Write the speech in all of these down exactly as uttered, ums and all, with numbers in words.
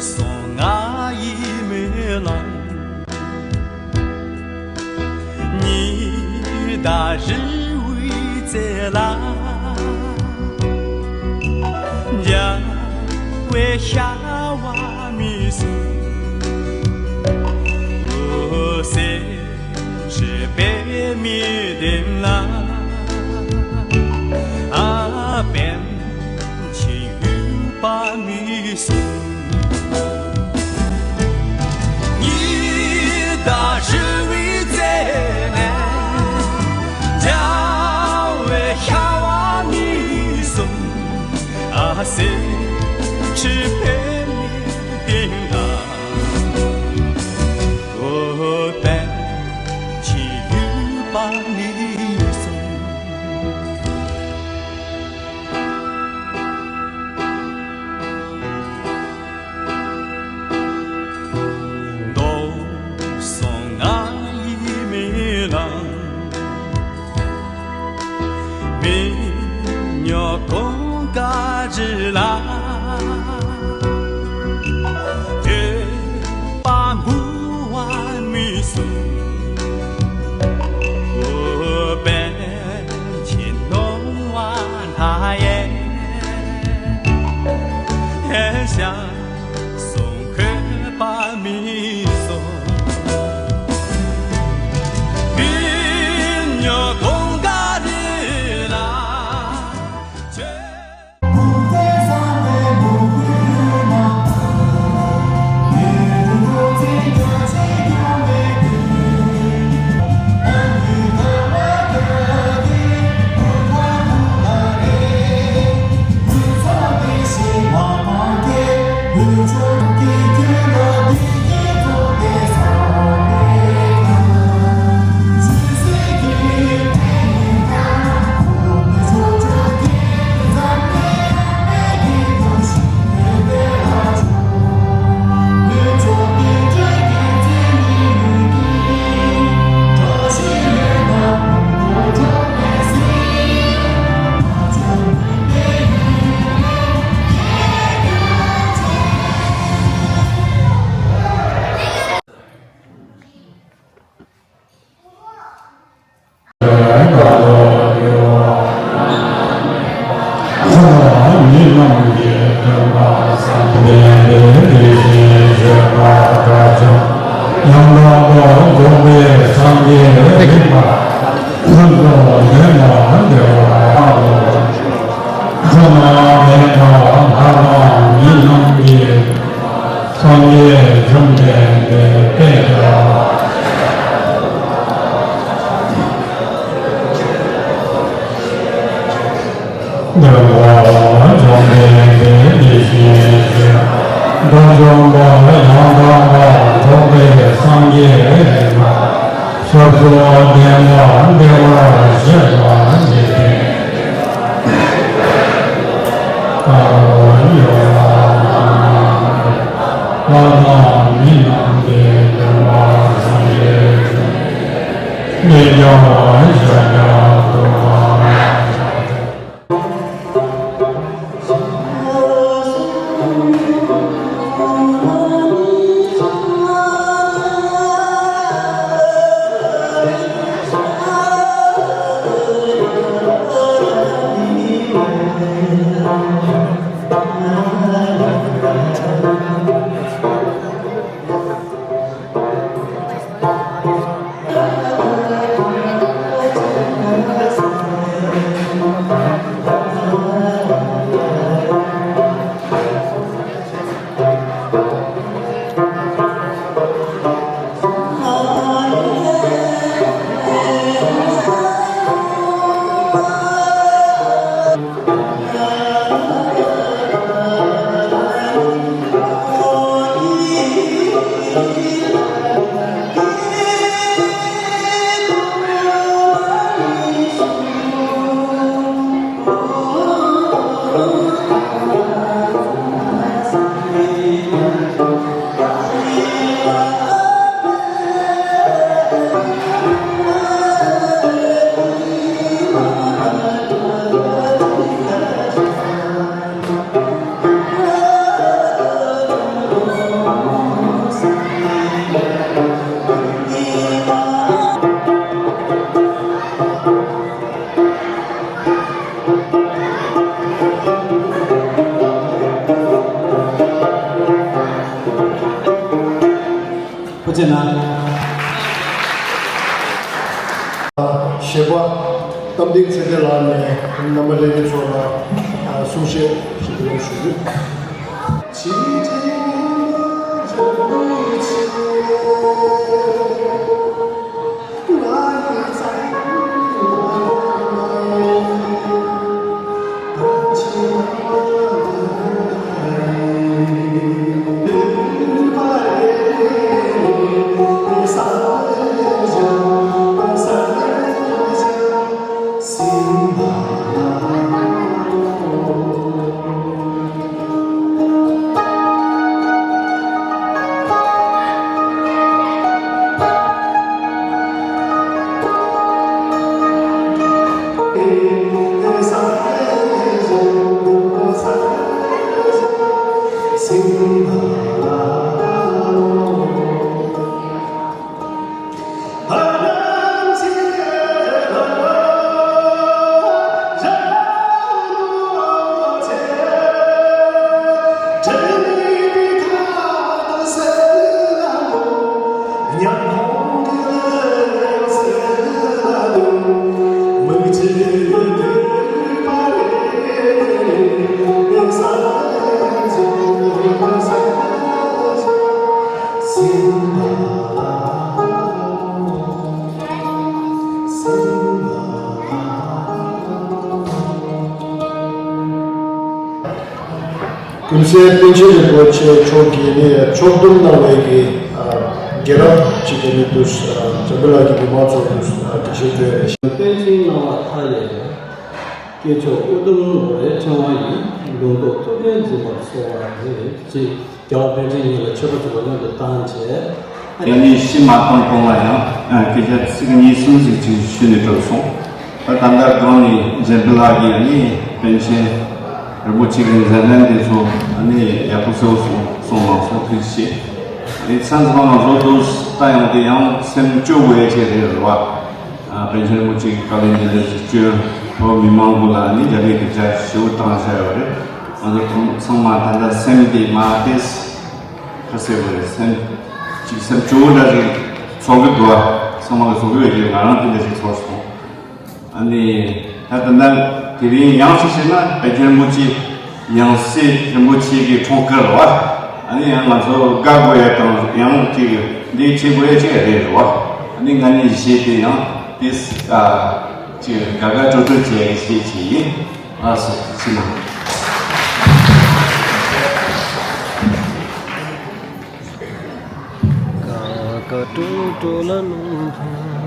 སོང་ང་ཡི་མི་ལང་། ཉི་ཟླ་རི་བོའི་རྩེ་ལ། འཇའ་བའི་ཤ་བ་མི་སོང་། འོ་སེམས་ཤེས་པའི་མི་དེ་ལ། ཨ་པཎ་ཆེན་ཡུལ་པ་མི་སོང་། ཉི་ཟླ་རི་བོའི་རྩེ་ནས། འཇའ་བའི་ཤ་བ་མི་སོང་། ཨ་སེམས་ཤེས་པའི་མི་དེ་ལ། འོ་པཎ་ཆེན་ཡུལ་པ་མི་སོང་། མདོ་སོང་ང་ཡི་མི་ལང་། མི་ཉོ་གོང་ཀ་རི་ལ། ཐོས་པ་འབུལ་བ་མི་སོང་། འོ་པཎ་ཆེན་ནོར་བ་ལྷ་ཡེ། ཤ་སོང་འཁོད་པ་མི་སོང་། མི་ཉོ་གོང་ཀ་རི་ལ། མི་རྣམས་ཀྱི་དོན་དག་བསམ་གཏན་པའི་དེ་བཞིན་བརྗོད་པ་དག་ཀྱང་ཡང་དག་པར་རྫོགས་པའི་སངས་རྒྱས་རིག་པ་ཀུན་ཏུ་ལྡན་པ་བདེ་བ་ལ་ཁོ་ན་མེད་པ་ལྷ་དང་མི་རྣམས་ཀྱི། སངས་རྒྱས་བཅོམ་ལྡན་འདས་དཔལ་རྒྱལ་བ། འདོད་པ་བཅོམ་ལྡན་འདས་དེ་བཞིན་གཤེགས། བདག་མཆོག་དང་ཡང་དག་པར་རྫོགས་པའི་སངས་རྒྱས་རིག་པ། ཞབས་སུ་ལྡན་པ་བདེ་བར་གཤེགས་པ་འཇིག་རྟེན། ལྷ་དང་མི་རྣམས་ཀྱི་དོན་དག་བསམ་གཏན་པའི་དེ་ཀྱང་ཞལ་བཞག་གོ། ཐུགས་རྗེ་གནང་། གཞས་པ་རྟ་མགྲིན་ཚེ་བརྟན་ལགས་ནས་རྣམ་པ་ལྷན་རྒྱས་ཚོ་ལ་གསུང་བཤད་ཞིག་གནང་ཞུ་རྒྱུ། ཀུན་གསལ་པཎ་ཆེན་རིན་པོ་ཆེ་མཆོག་གིས་ནི་ཕྱོགས་བསྡོམས་གནང་བའི་གི་རྒྱལ་རབས་ཅིག་གི་ནི་འདུག་འཇམ་དཔལ་ལགས་ཀྱིས་མི་མང་ཚོར་འདུག་འགྲེལ་བཤད་བསྐྱོན་ཡོད་རེད། པཎ་ཆེན་སྣང་བ་མཐའ་ཡས་སྐྱེས་མཆོག་ཨུ་དུམ་ནོར་བུའི་ཕྲེང་བ་ཡིས། ལུང་རྟོགས་ཐུབ་བསྟན་འཛིན་པར་གསོལ་བ་འདེབས། ཅེས་རྒྱལ་བ་པཎ་ཆེན་ཉིད་ལ་མཆོད་པ་ཚོགས་པ་མཉམ་དུ་བཏང་བྱས། དེ་ནས་ཤི་མ་ཐོན་གོང་ལ་ཡང་སྐད་ཆ་ཚིག་གཉིས་གསུམ་ཞིག་ཅིག་ཞུས་ནས་གྲོལ་སོང་། ད་ད་ལྟ་སྒང་ནས་འཇམ་དཔལ་ལགས་ཀྱིས་ཨ་ནི་པཎ་ཆེན་རིན་པོ་ཆེ་གི་མཛད་རྣམ་དེ་ཚོ་ཨ་ནི་ཡག་པོ་གསལ་པོ་གསུངས་གསུངས་གནང་སོང་། ཐུགས་རྗེ་ཆེ། ཨ་ནི་མཚམས་སུ་ང་ཚོ་འདུག་ལྟ་ཡོང་དུས་ཡང་སེམས་སྐྱོ་དགོས་ཡ་ཅིག་རེད་རེད་བ། ཨ་པཎ་ཆེན་རིན་པོ་ཆེ་གི་བཀའ་ལན་ཉན་ལེ་ཞིག་བཅོལ་བོད་མི་མང་པོ་ལ་ཨ་ནི་རྒྱ་མིའི་གི་ཇ་ཞེ་པོ་བཏང་བཞག་ཡོད་རེད། ང་ཚོ་ཚང་མ་ད་ལྟ་སེམས་དེ་མ་ཏེས་ཁ་གསལ་པོ་རེད། སེམས་ཅིག་སེམས་སྐྱོ་བོ་འདྲ་ཞིག་ཚོར་གི་འདུག་ཨ་ཚང་མ་གི་ཚོར་གི་ཡོད་ཀྱི་ང་རང་དེ་འདྲ་ཞིག་ཚོར་སོང་། ཨ་ནི་ད་ད་ལྟ་དེ་རིང་ཡང་ཞིག་བཤད་ན་པཎ་ཆེན་རིན་པོ་ཆེ་ཡང་སྲིད་རིན་པོ་ཆེ་གི་འཁྲུངས་སྐར་རེད་བ། ཨ་ནི་ཡང་ང་ཚོ་དགའ་དགོས་ཡ་དང་ཡང་ཅིག་འདི་བྱེད་དགོས་ཡ་ཅིག་རེད་རེད་བ། ཨ་ནི་ང་གཉིས་བཞེས་ཏེ་ཡང་དེ་ཨ་ཅིག་དགའ་དགའ་སྤྲོ་སྤྲོ་བྱེད་ཡ་གི་བཞེས་བྱེད་ཡིན། ཨ་སོ་ཕྱི་ནང་། དགའ་དགའ་སྤྲོ་སྤྲོ་ལ་ནོར་བུ།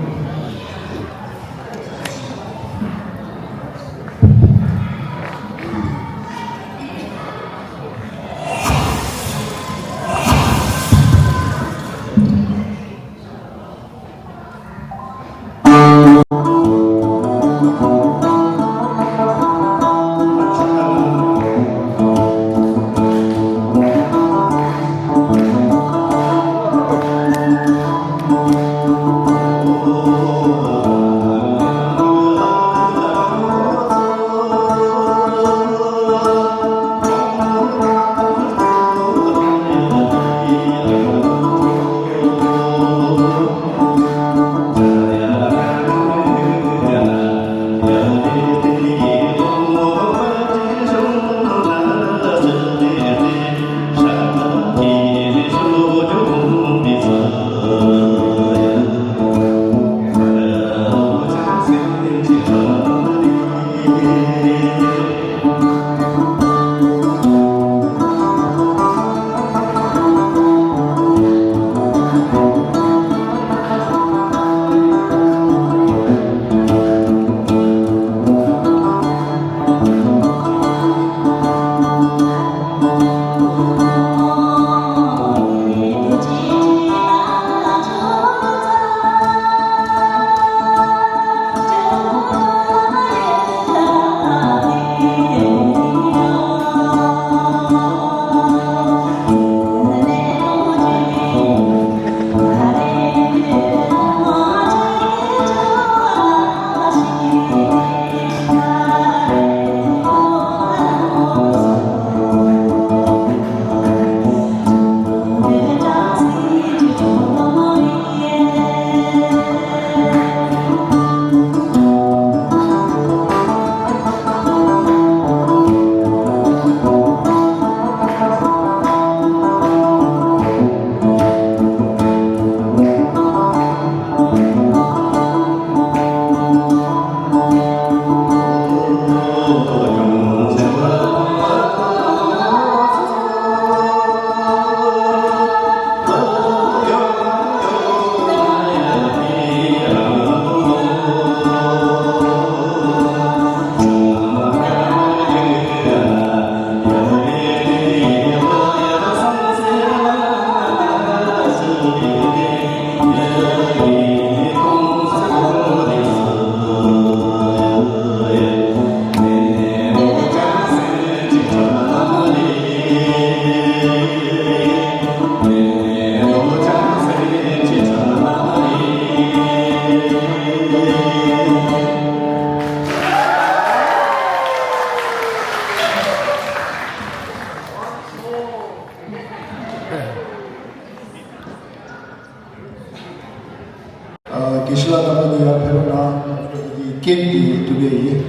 ཀྱི་ཐུགས་ཡིད།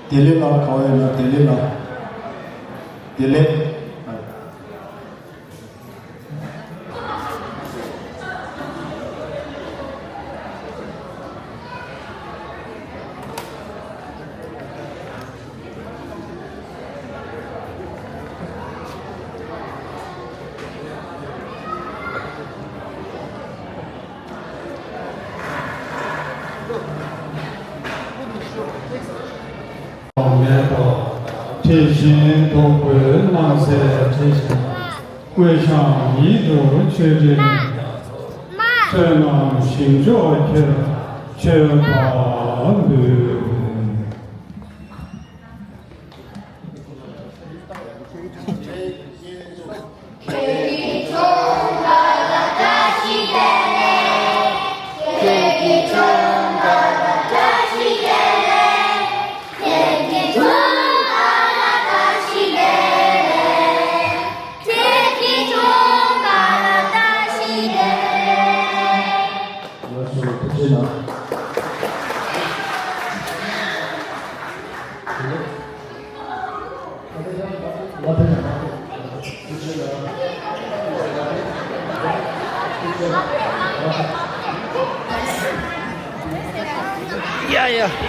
བདེ་ལེགས་ལགས། ག་བ་ཡོད་ན། བདེ་ལེགས་ལགས། བདེ་ལེགས། མེད་པ། དེ་བཞིན་བཟློག་པའི་སྣང་གསལ་དེ་བཞིན། དབུས་འཆང་ཉིད་དུ་ཆོས་འབྲེལ། བསོད་ནམས་ཞིང་མཆོག་ཁྱེད་མཆོད་པར་འབུལ། ཡ་ཡ།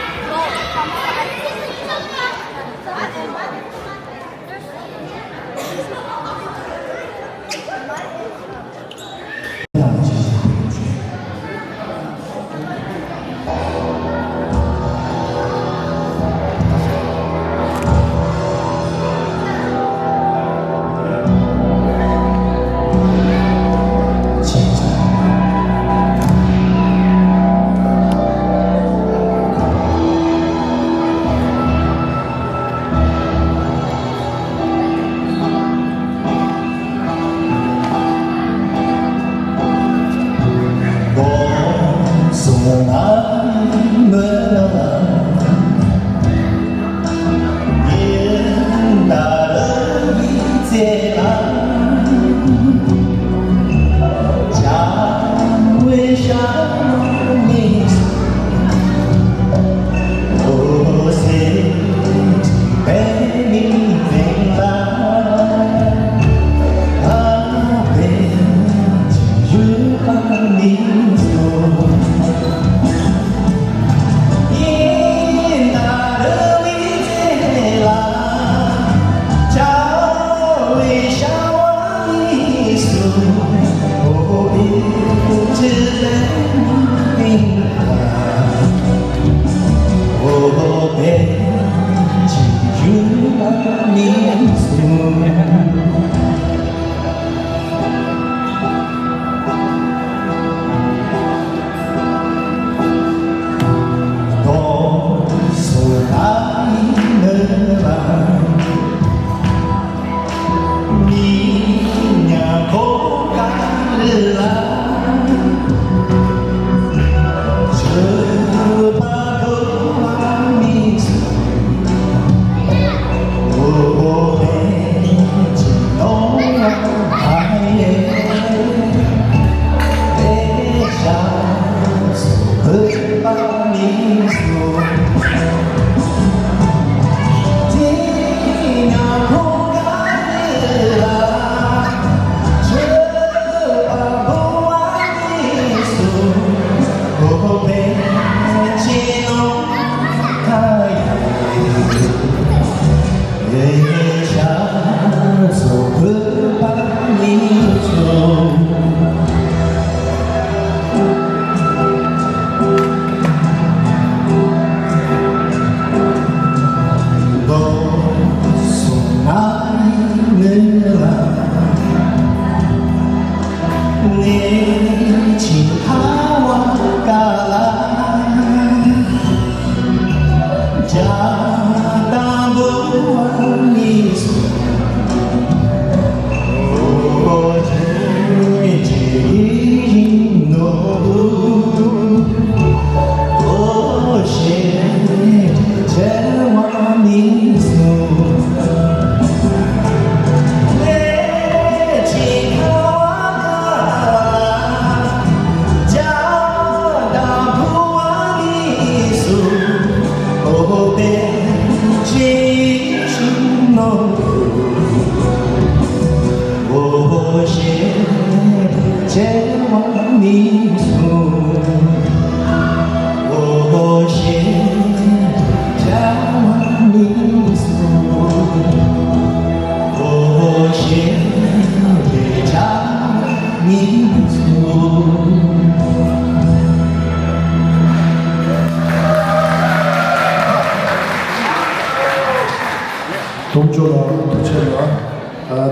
དུང་ཅོ་ལགས་ཐུགས་རྗེ་གནང་།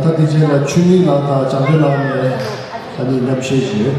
ད་དེ་རྗེས་ལ་ཆོས་ཉིད་ལགས་དང་འཇམ་དཔལ་ལགས་ནས་ད་ནི་རྣམ་བཤད་ཞུ།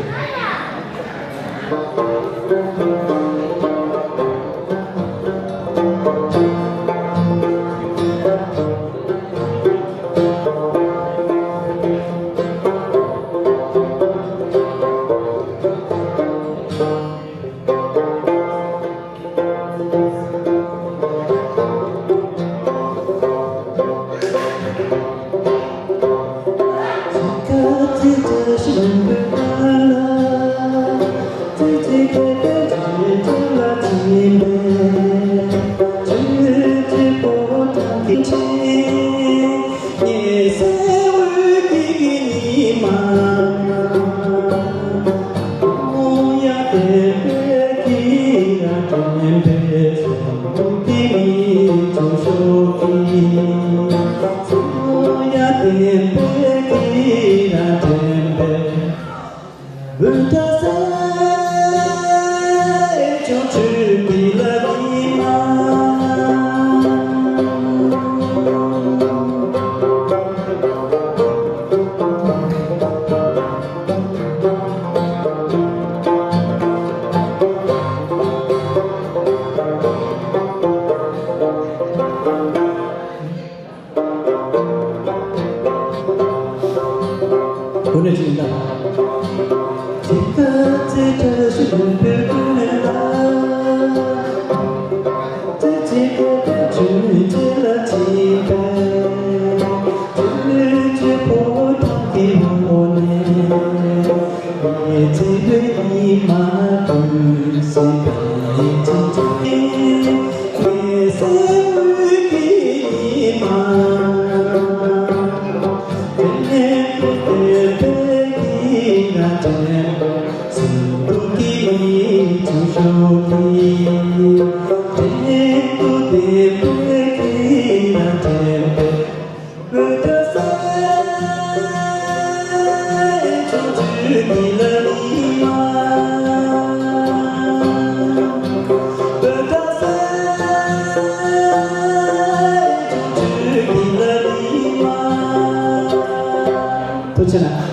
ཐུགས་རྗེ་གནང་།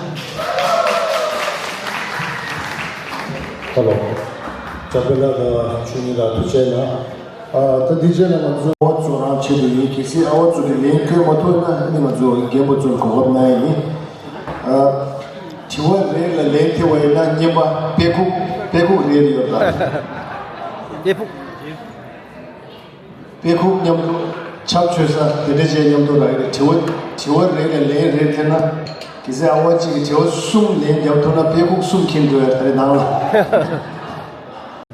ཧེ་ལོ། འཇམ་དཔལ་ལགས་དང་ཆོས་ཉིད་ལགས་ཐུགས་རྗེ་གནང་། ཨ། ད་འདི་རྗེས་ལ་ང་ཚོ་ཨ་བ་ཚོ་རང་ཆེད་དུ་ཡིན། གལ་སྲིད་ཨ་བ་ཚོ་གི་ལན་བཀོད་མ་ཐུབ་ན་ཨ་ནི་ང་ཚོ་རྒན་པ་ཚོར་གོ་སྐབས་གནང་ཡ་ཡིན། ཨ། དྲི་བ་རེ་ལ་ལན་ཐེབས་པ་ཡིན་ན་རྔན་པ་དཔེ་ཁུག་དཔེ་ཁུག་རེ་རེ་ཡོད་ད། དཔེ་ཁུག་དཔེ་ཁུག་མཉམ་དུ་ཕྱག་མཆོད་ས་དེ་འདྲ་བྱས་མཉམ་དུ་རག་གི་རེད། དྲི་བ་དྲི་བ་རེ་ལ་ལན་རེ་ཐེབས་ན། གལ་སྲིད་ཨ་བ་གཅིག་གིས་དྲི་བ་གསུམ་ལན་རྒྱབ་ཐུབ་ན་དཔེ་ཁུག་གསུམ་འཁྱེར་འགྲོ་ཡ་ད་རེས་ནང་ལ།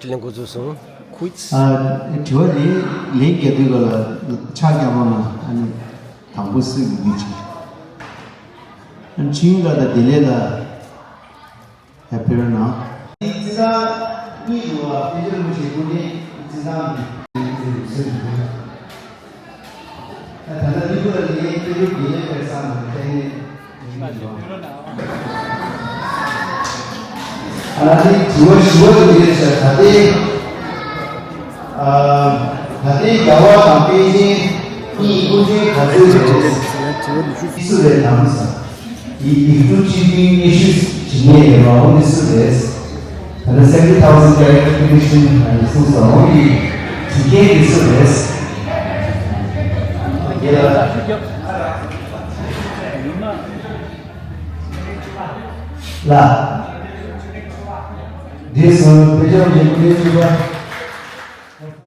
དྲི་ལན་འགོ་འཛུགས་སོང་། ཁུ། ཨ། དྲི་བ་ལན་ལན་རྒྱག་དུས་སྐབས་ལ་ཕྱག་རྒྱག་མ་ན་ཨ་ནི་དང་པོ་སུས་དགོས་ཀྱི། ཨ་ནི་ཆིང་ཡུས་ལགས་དང་བདེ་ལེགས་ལགས་ཡར་ཕེབས་རོགས་གནང་། བརྩི་བཟང་གཉིས་འདུག་བ། དཔེ་ཆ་རིན་པོ་ཆེ་སྐུ་ནི་བརྩི་བཟང་གཉིས། ད་ལྟ་འདི་གུ་ལ་ངའི་དཔེ་སྐྲུན་དགེ་རྒན་ཕེབས་སང་ནས་ཕེབས་ནས། ཨ་ནི་དྲི་བ་བཞི་པ་དེ་རེད་ཤག་ད་ལྟའི་ཨ། ད་ལྟའི་རྒྱ་གར་དང་པེ་ཅིང་གཉིས་དབུ་འབྱེད་ག་ཚོད་རེད། ཅི་སུ་རེད་དམ་ཟེར། ཡིག་ཡིག་འབྲུ་གཅིག་བདུན་ཉི་ཤུ་བྱིན་ཡས་ཡོད་པ་འོ་འདི་སུ་རེད། ད་ལྟ་seventy thousand clarification ཨ་ནི་གསུངས་སོང་། འོ་འདི་དྲི་མཁན་འདི་སུ་རེད། ཡ་ལ། ལ། འདི་སུ་དཔེ་ཆ་འབྲི་མཁན་གཅིག་པ།